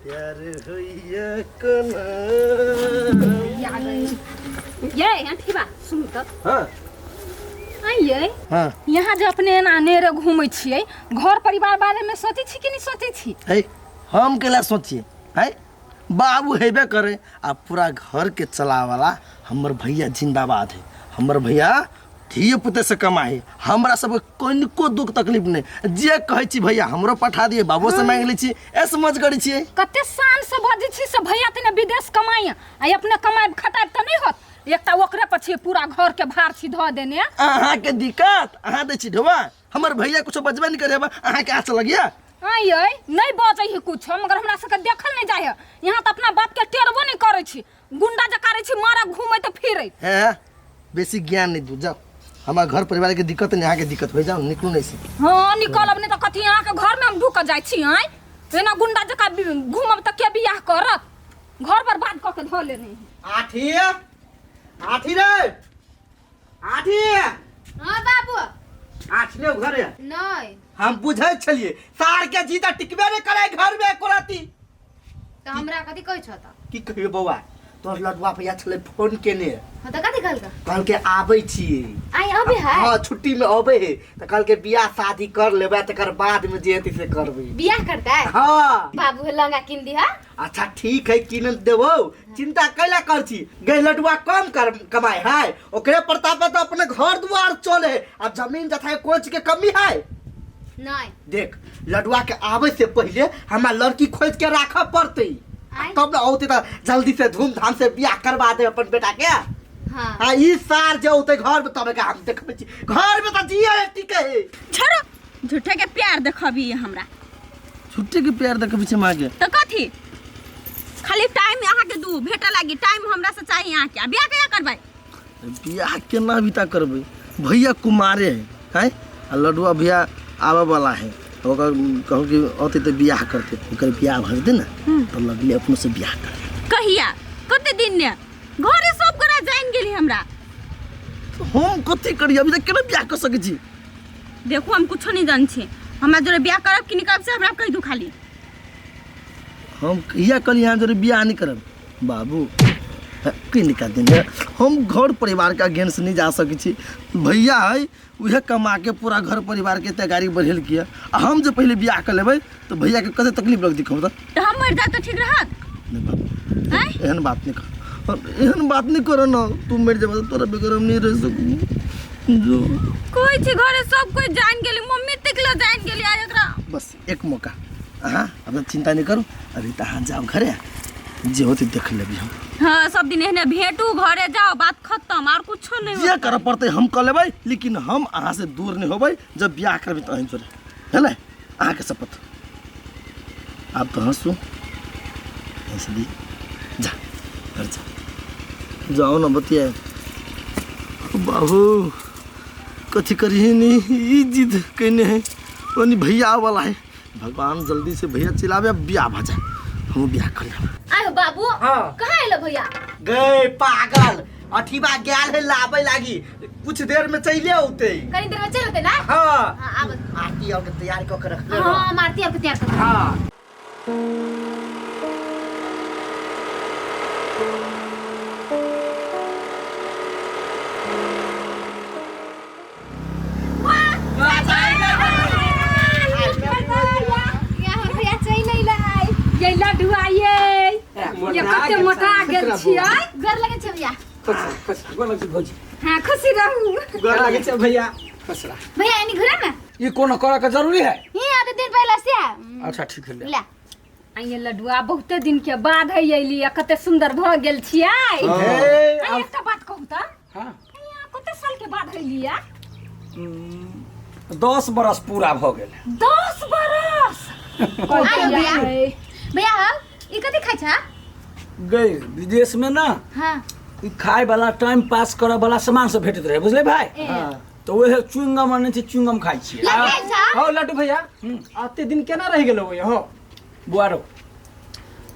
प्यार होइया कोना। ये अंठीबा सुनू तऽ। हाँ। आइए। हाँ। यहाँ जे अपने एना अनेरे घूमै छियै, घर परिवार बारे में सोचै छी कि नहि सोचै छी? है, हम केला सोचिए है, बाबू हेबे करे आ पूरा घर के चलावाला हमर भैया जिंदाबाद है। हमर भैया धिये पुते से कमाए, हमरा सबके कनिको दुख तकलीफ नहीं। जे कहै छी भैया हमरो पठा दिए, बाबू से मांग लै छी, ऐस मौज करै छियै। कते शान से बजै छी से भैया तने विदेश कमाई आ अपने कमाई खटाब तऽ नहीं होत। एकटा ओकरे पर छी पूरा घर के भार छी धऽ देने। अहाँ के दिक्कत अहाँ दै छी ढोबा, हमर भैया कुछो बजबे नहीं करे, अहाँ के आँच लगिया। आइए नहीं बजै है कुछो, मगर हमरा सबके देखल नहीं जाय है। यहाँ तऽ अपना बाप के टेरबो नहीं करै छी, गुंडा जकाँ रहै छी मारा घूमैत फिरैत। हे बेसी ज्ञान नहीं दू, जाओ हमार घर परिवार के दिक्कत नहीं, अहाँ के दिक्कत हो जाओ, निकलू नहीं से। हाँ निकलब नहीं तऽ कथी अहाँ के घर में हम ढुक जाइ छी? आँय एना गुंडा जकाँ घूमब तऽ के बियाह करत? घर बर्बाद कऽ के धऽ लेने है। आठी आठी रे आठी। हाँ बाबू। आठी ने घरे? नहीं। हम बुझै छलिए सार के जीता टिकबे नहीं करे घर में एको राती। तऽ हमरा कथी कहै छह तऽ? की कहियो बौआ, तोहर लडुआ भैया छलै फोन केने। हाँ तऽ कथी कहलकै? कहलकै आबै छियै। आइ अबै है? हाँ छुट्टी में अबै है, तऽ कहलकै बियाह शादी कर लेबै तकर बाद में जे हेतै से करबै। बियाह करतै? हाँ। बाबू लहंगा किन दिहा। अच्छा ठीक है किन देबौ, चिंता कैला कर छी। गै लडुआ कम कर कमाए है, ओकरे प्रताप पर तो अपने घर दुआर चले है, अब जमीन जथा के कोई चीज के कमी है नहीं। देख लडुआ के आवे से पहले हमरा लड़की खोज के राखऽ पड़तै, आय? तब न औते तऽ जल्दी से धूमधाम से बियाह करवा दे अपन बेटा के। हाँ। आ ई सार जे औते घर में तब हम देखबै छी घर में तऽ जिए टिके है। छोड़ो झूठे के प्यार देखबी हमरा। झूठे के प्यार देखबी छी माँ के? तऽ कथी खाली टाइम अहाँ के दू भेटऽ लागी, टाइम हमरा से चाहिए अहाँ के। आ बियाह कहिया करबै? बियाह केना बिता करबै, भैया कुमारे है हैं, आ लडुआ भैया आबे वाला है, ओकर कहू कि औते तऽ बियाह करते, ओकर बियाह भऽ जेतै ने तऽ लगले अपनो से बियाह कर। कहिया कते दिन ने घरे सब गोरा जान गेली हमरा। हम कथी करी अभी तक केना बियाह कर सकै छी? देखू हम कुछो नहीं जान छी, हमरा जोरे बियाह करब कि नहीं करब से हमरा कहि दू खाली। हम कहिया कहली अहाँ जोरे बियाह नहीं करब? बाबू की निकाल दिन हम घर परिवार के अगेंस्ट नहीं जा सकै छी। भैया है उहे कमा के पूरा घर परिवार के तैयारी बढ़ेल किया, आ हम जे पहले बियाह कर लेबै तो भैया के कते तकलीफ लग दिखौ तऽ? तऽ हम मरि जायब तऽ ठीक रहत? नहीं बाबू, आँय? एहन बात नहीं कर, एहन बात नहीं कर ना, तू मरि जेबा तऽ तोरा बगैर हम नहीं रह सकू। जो कोई छी घरे सब कोई जान गेली, मम्मी तक लो जान गेली आ एकरा। बस एक मौका, अहाँ अब चिंता नहीं करू, अभी तऽ अहाँ जाओ घरे, जे होते देख लेबी हम। हाँ सब दिन एहने भेटू घरे जाओ बात खत्म, और कुछो नहीं जे होतै। करऽ पड़तै हम कऽ लेबै, लेकिन हम अहाँ से दूर नहीं होबै। जब बियाह करबै तऽ अहीं जोरे हेलै, अहाँके शपथ। आब तऽ हँसू हँस दी, जा घर जा, जाओ ना बतिया बाबू कथी करी नहीं, ई जिद कैने है ओनी भैया वाला है। भगवान जल्दी से भैया चिल्लावे अब बियाह भ जाए, हम बियाह कर लेब। आयो बाबू। हाँ। कहाँ आइलो भैया? गए पागल अठीबा गेल है लाबे लागी, कुछ देर में चले औते। कनी देर में चल औते ना? हाँ। हाँ, आब। आरती और के तैयार क के रखले रह। हाँ, हम आरती और के तैयार कर। हाँ। ये लड्डुआ ये ये कते मोटा गेल छियै। गोर लगै छै भैया। खुश खुश, गोर लगै छै भौजी। हाँ खुशी रहू। गोर लगै छै भैया। खुश रह भैया। एनी घुरा ना, ई कोनो करऽ के जरूरी है? ही आधे दिन पहले से। अच्छा ठीक है ले। ले। ये लड्डुआ बहुते दिन के बाद है अयली, आ कते सुंदर भऽ गेल छियै। हे, आ एकटा बात कहू तऽ? हाँ। यहाँ कते साल के बाद अयली? 10 बरस पूरा भऽ गेल। 10 बरस? आयो भैया। भैया हम ई कथी खाइ छा? गई विदेश में ना। हाँ। ई खाए वाला टाइम पास करे वाला सामान सब भेटैत रहे, बुझले भाई? ए। तऽ ओहे चुइंगम अनै छै, चुइंगम खाइ छियै। लगे छा? हौ लड्डू भैया, एते दिन केना रहि गेलौ हो? बुआरो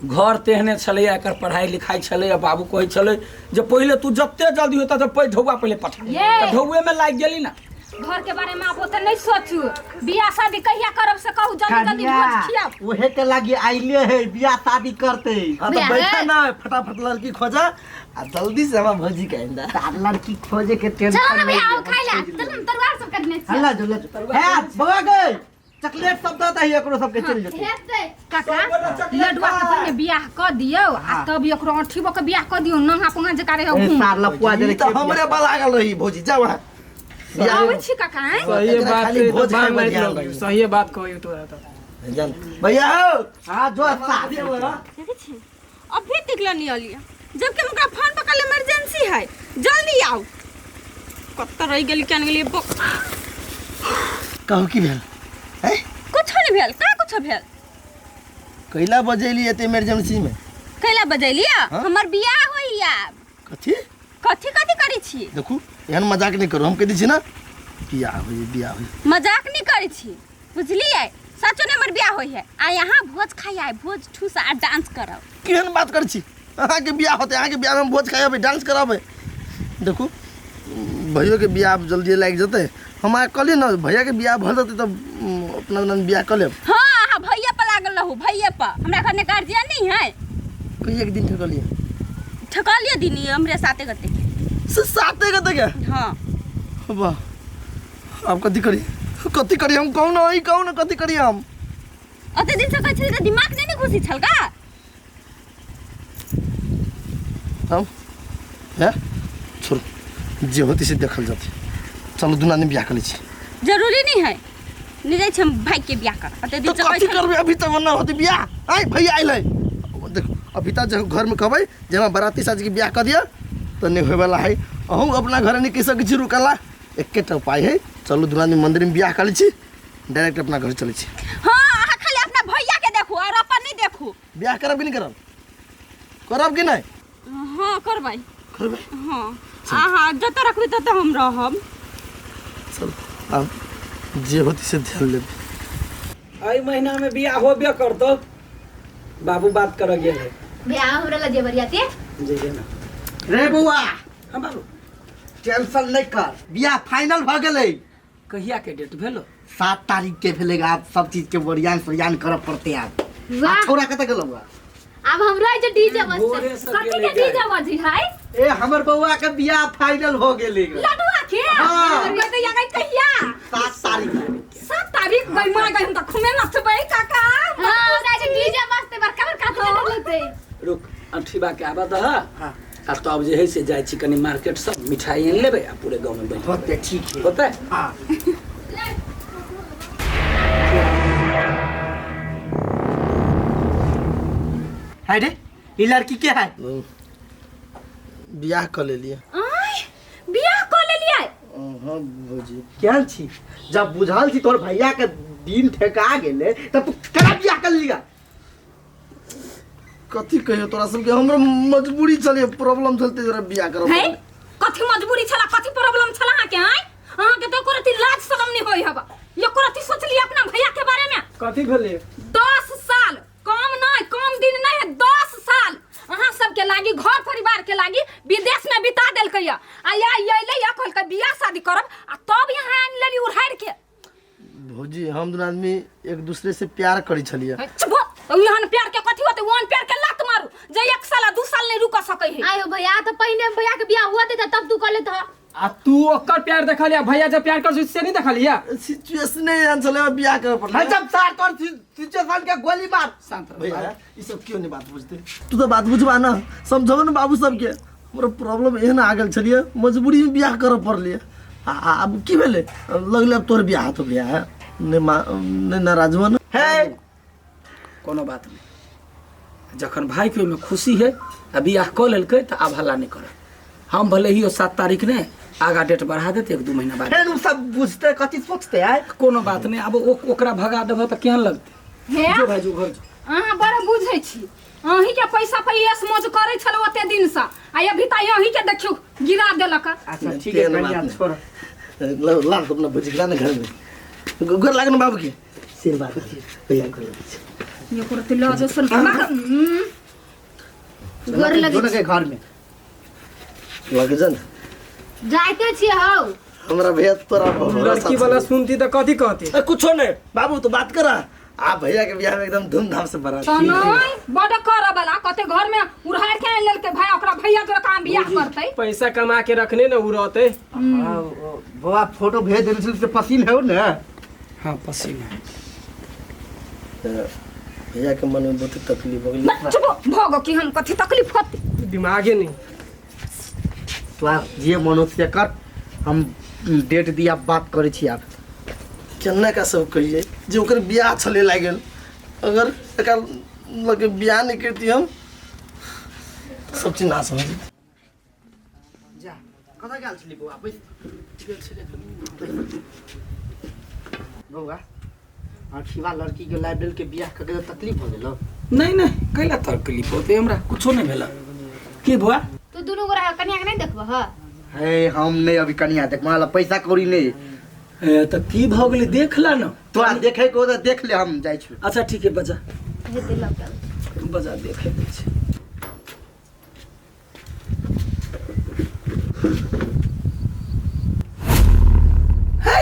घर तेहने छलैया, एकर पढ़ाई लिखाई छलैया, बाबू कहै छलै जे पहिले तू जते जल्दी होता तऽ पैघ ढौआ पहिले पठा। ये। तऽ ढौए में लागि गेली ना। घर के बारे में आप ओते नहीं सोचू। बियाह शादी कहिया करब से कहू, जल्दी जल्दी भोज खियाओ। उहे के लागी आइले है बियाह शादी करते। हाँ तो बैठा ना, फटाफट लड़की खोजा आ जल्दी से हम भौजी के आइंदा। तार लड़की खोजे के टेंशन। चलो ना भैया आओ खाइ ला, चलो हम तरुआ सब कटने छी। हल्ला जो हे बउआ गई चॉकलेट सब दता ही एकरो सबके चल जेतै। हेतै काका लडुआ के पहिने बियाह क दियौ आ तब एकरो अंठीबो के बियाह क दियौ, नंगा पुंगा जका रहे ए घूम। सार लपुआ देले तऽ हमरे बा लागल रही भौजी, जाउ अहाँ। आबै छी काका हैं? सही एकरा बात खाली है, भोज तो खाइ बांग पर मारि ध्यान देलक। रही। सही बात कहियो तोरा तऽ। जान भैया हो। हां जो सार देखै छी अभी तक नहीं अलिया, जबकि हमरा फोन पर कल इमरजेंसी है, जल्दी आओ। कत्त रह गेली केन गेली कहू की भेल? हैं कुछ नहीं भेल। का कुछ भेल? कैला बजेली एते इमरजेंसी में? कैला बजेलिया? हाँ? हमर बियाह होइया। कथी कथी कथी करै छी? देखू एहन मजाक नहीं करू, हम कह दै छी ना बियाह होई बियाह होई। मजाक नहीं करै छी बुझलियै, सचो ने हमर बियाह होई है आ यहाँ भोज खाइ आए, भोज ठूस आ डांस करब। केहन बात करै छी? अहाँके बियाह होतै, अहाँके बियाहमे हम भोज खाइ अबै, डांस कराबै। देखू भैयोके बियाह जल्दी लागि जेतै, हम अहाँके कहलियै ने भैयाके बियाह भऽ जेतै तऽ अपना अपना बियाह कऽ लेब। हाँ अहाँ भैया पर लागल रहू, भैया पर, हमरा घर में गार्जियन नहीं है। कहिया के दिन ठकलियै? ठकलियै दिन हमरे साते गते के। से साते गते के? हाँ। वाह आब कथी करी कथी करी हम, कहू ना ई कहू ना कथी करी हम? ओते दिन से कहै छली तऽ दिमाग नहीं ने घुसी छल का? हम हैं छोड़ू जे होती से देखल जाते, चलो दुनू आदमी बियाह कर लै छी। जरूरी नहीं है, नहीं जाइ छी हम भाई के बियाह कर। ओते दिन तो से कहै कथी छली। करबै अभी तक ना होती बियाह? आइ भैया आइल है देखो, अभी तक जब घर में कहबै जे हमरा बराती साज के बियाह कर दिया तऽ नहीं होयवला है। अहूँ अपना घर नहीं कहि सकै छी रुकला, एकेटा उपाय है, चलू दुनू आदमी मंदिर में बियाह कर लै छी, डायरेक्ट अपना घर चलै छी। हाँ अहाँ खाली अपना भैया के देखू और अपन नहीं देखू। बियाह करब कि नहीं करब? करब कि नहीं? हाँ करबै। करबै? हाँ अहाँ जतऽ रखबै ततऽ हम रहब। चल आब जे होती से ध्यान लेबै। एहि महीना में बियाह होबे करतौ, बाबू बात करऽ गेल है। भैया हमरा लग जेबर जाते जइए ना रे बउआ। हाँ बाबू टेंशन नहीं कर, बियाह फाइनल भ गेलै। कहिया के डेट भेलो? 7 तारीख के भेलै। आब सब चीज के ओरियान सोरियान करऽ पड़तै आब। वाह। छोरा कतऽ गेलौ? आब हमरा जे डीजे बजतै। भोरे से कथी गेलै के डीजे बजी है? ए हमर बउआ के बियाह फाइनल हो गेलै। लडुआ के? हाँ। गई तऽ गई कहिया? 7 तारीख के। 7 तारीख गई मां गई, हम तऽ खूबे नचबै काका। हां हमरा जे डीजे बजतै बड़का बड़का डर लगतै। रुक अंठीबा के आबऽ दह। हाँ। आ तब जे है से जाइ छी कनी मार्केट सब मिठाई आनि लेबै आ पूरे गाँव में बैठ होतै ठीक है। होतै? हाँ। है रे ई लड़की के है? बियाह कऽ लेलियै। आय बियाह कऽ लेलियै? हाँ भौजी। केहन छी? जब बुझल छी तोहर भैया के दिन ठेका गेलै तब तू केना बियाह कर लिया? कथी कहियो तोरा सबके, हमरो मजबूरी छलै, प्रॉब्लम छलते जरा बियाह करऽ है पड़लै। कथी मजबूरी छला, कथी प्रॉब्लम छला अहाँके? आय अहाँके तऽ एको रत्ती लाज शरम नहीं होई हबा, एको रत्ती सोचलियै अपना भैया के बारे में? कथी भेलै? 10 साल कम नहीं, कम दिन नहीं है, 10 साल अहाँ सबके लागी घर परिवार के लागी विदेश में बिता देलकै या। आ या अइलै या कहलकै बियाह शादी करब आ तब यहाँ आनि लेली उड़ारि के। भौजी हम दुनू आदमी एक दूसरे से प्यार करै छलियै। चुप हो, एहन प्यार के कथी होतै? ओहन प्यार के लात मारू जे 1 साल आ 2 साल नहीं रुक सकै है। आयो भैया तऽ पहिने भैया के बियाह हुआ देता तब तू कह लेत। आ तू ओकर प्यार देखलिया, भैया जब प्यार कर से नहीं देखलिया? सिचुएशन एहन छलै बियाह करऽ पड़लै। है जब सार तोर सिचुएशन के गोली मार। शांत रह भैया ई सब क्यों नहीं बात बुझते? तू तऽ बात बुझबा ना, समझब ने बाबू सबके। हमरा प्रॉब्लम एहन आ गेल छलियै, मजबूरी में बियाह करऽ पड़लियै। आब की भेलै लगलै आब तोहर बियाह तो बियाह है, नहीं मा नहीं नाराज हुआ ना। है कोनो बात नहीं, जखन भाई के ओहिमे खुशी है आ बियाह कऽ लेलकै तऽ आब हल्ला नहीं करब। हम भले ही 7 तारीख ने आगा डेट बढ़ा देते 1-2 महीना बाद। फेर उ सब बुझते कथी सोचते है? कोनो बात नहीं, आब ओकरा भगा देबह तऽ केहन लगतै? हे? जो भाई जो घर जो। अहाँ बड़ा बुझै छी, अहीं के पैसा पर ऐश मौज करै छल ओते दिन से, आ अभी तऽ अहीं के देखियौ गिरा देलक। अच्छा ठीक है कनिया छोड़। ला तो अपना बुझ ला ना घर में गोर लागन बाबू के सिर बात भैया को लगे छै। ये करते लाज सन गोर लगे के घर में लगे जन जाइते छी हौ। हमरा भैया तोरा भरोसा लड़की वाला सुनती तऽ कथी कहती? ए, कुछो नहीं बाबू, तू बात कर। आ भैया के बियाह में एकदम धूमधाम से बरात। तो नहीं बड करे वाला कते घर में उड़ार के आनि लेलकै भाई, ओकरा भैया जोरे काम बियाह करतै। पैसा कमा के रखने न उ रहते। हाँ, बौआ फोटो भेज देने छल से पसीन है ने? हाँ पसीन है। तऽ भैया के मन में बहुत तकलीफ हो गेल। चुप भोगो कि हम कथी तकलीफ होती। दिमागे नहीं। तो आप जे मनुष्य कर, हम डेट दिया बात करै छी आब। केना का सब कहिए जे ओकर बियाह छले लागल, अगर एकरा लगे बियाह नहीं करती हम सब चीज ना समझ। जा कतऽ गेल छली बौआ? बैस बौआ। अठीवा लड़की के लाइब्रेरी के बियाह कऽ के तकलीफ भऽ गेलौ? नहीं नहीं, कैला तकलीफ होते, हमरा कुछो नहीं भेला। की बुआ? तू दुनू गोरा कनिया के नहीं देखबह? हे हम नहीं अभी कनिया देख, माला पैसा कौड़ी नहीं। ए, तऽ की भऽ गेलै, देख ला न। तोरा देखे को तऽ देख ले, हम जाइ छी। अच्छा ठीक है, बजा। हेतै लऽ के। बजा, देखे दै छै। हे!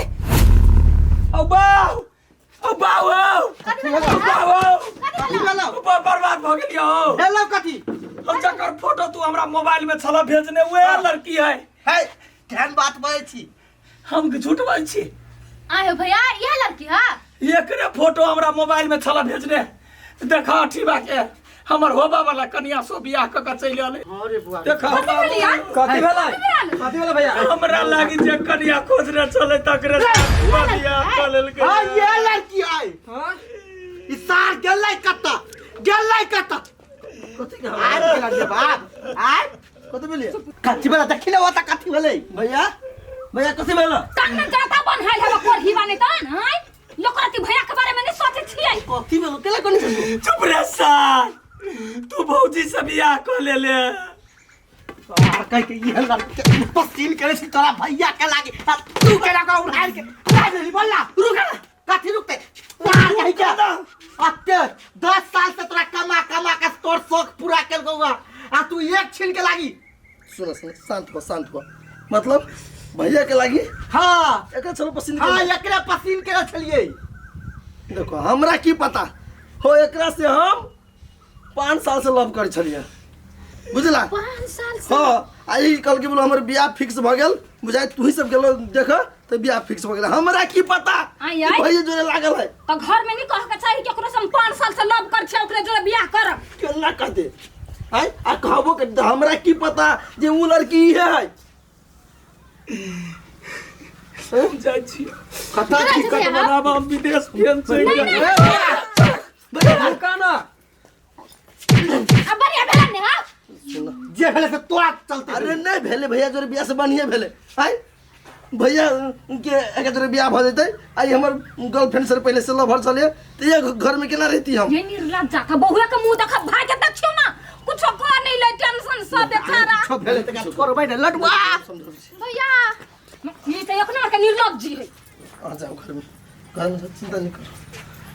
औ बाउ! औ बाउ, औ! औ बाउ, औ! कथी भेलौ? बर्बाद भऽ गेलियौ। भेलौ कथी? हम जकर फोटो तू हमरा मोबाइल में छला भेजने, उहे लड़की है। हे केहन बात बजै छी? हम की झूठ बाजै छी? आयो भैया, इएह लड़की है? एकरे फोटो हमरा मोबाइल में छला भेजने। देखा अठीबा के, हमर होबा वाला कनिया सो बियाह क के चलि अलै। अरे बुआ। देखा। कथी भेलै? कथी भेलै भैया? हमरा लागी जे कनिया खोजने चले तकरे बियाह क लेलकै। हाँ ये लड़की है। हाँ? ई सार गेलै कतऽ? गेलै कतऽ? कथी के आबि गेलै रे बाप, आबि। कथी भेलै? कथी भेलै देखी ने ओतऽ कथी भेलै। भैया भैया कथी भेल? तन में जाता बन है हम कोढ़ी बने तन हैं लोक रति भैया के बारे में नहीं सोचे छियै। कथी भेल? केला कोनी छलू? चुप रे सार, तू भौजी से बियाह क लेले। तोरा कह के इहे लड़की पसीन करे छी तोरा भैया के लागी, आ तू केना के उठाइ के उठाइ लेली? बोल ना। रुक ना। कथी रुकते? तार कहि के अते 10 साल से तोरा कमा कमा के तोर शौक पूरा केलकौ आ तू एक छीन के लागी। सुन सुन, शांत हो शांत हो। मतलब भैया के लागी? हाँ। एकरा चलो पसंद। हाँ, एकरे पसीन करे छलियै। देखो हमरा की पता हो, एकरा से हम 5 साल से लव कर छलियै, बुझला? 5 साल से? हाँ, आ ई कल के बोलो हमर बियाह फिक्स भ गेल, बुझाय तू ही सब गेलो देख त बियाह फिक्स भ गेल। हमरा की पता आइ, आइ। कि भैया जोरे लागल है। तो घर में नहीं कह के चाही कि ओकरो से हम 5 साल से लव कर छियै, ओकरे जोरे बियाह करब। केना कहते आय, आ कहबो के हमरा की पता जे उ लड़की इहे है। हम जाइ छी। कतऽ? टिकट बनाब, हम विदेश केहन चलि जायब। रुका ना। अब बढ़िया भेलै ने? हाँ। जे भेलै से तोरा चलते। अरे नहीं भेले, भैया जोरे बियाह से बढ़िया भेले। आय भैया के एक जोरे बियाह भ जेतै, आई हमर गर्लफ्रेंड से पहले से लवर छले त ये घर में केना रहती हम? ये निर्लज्ज जाता बहुआ के मुंह देखा भाई के देखियो ना, कुछो कर नहीं ले, टेंशन सब बेचारा। कुछो भेलै तऽ छोड़बै ने लडुआ। भैया ये तो एक नंबर के निर्लज्ज जी है। आ जाओ घर में, घर में चिंता नहीं करो।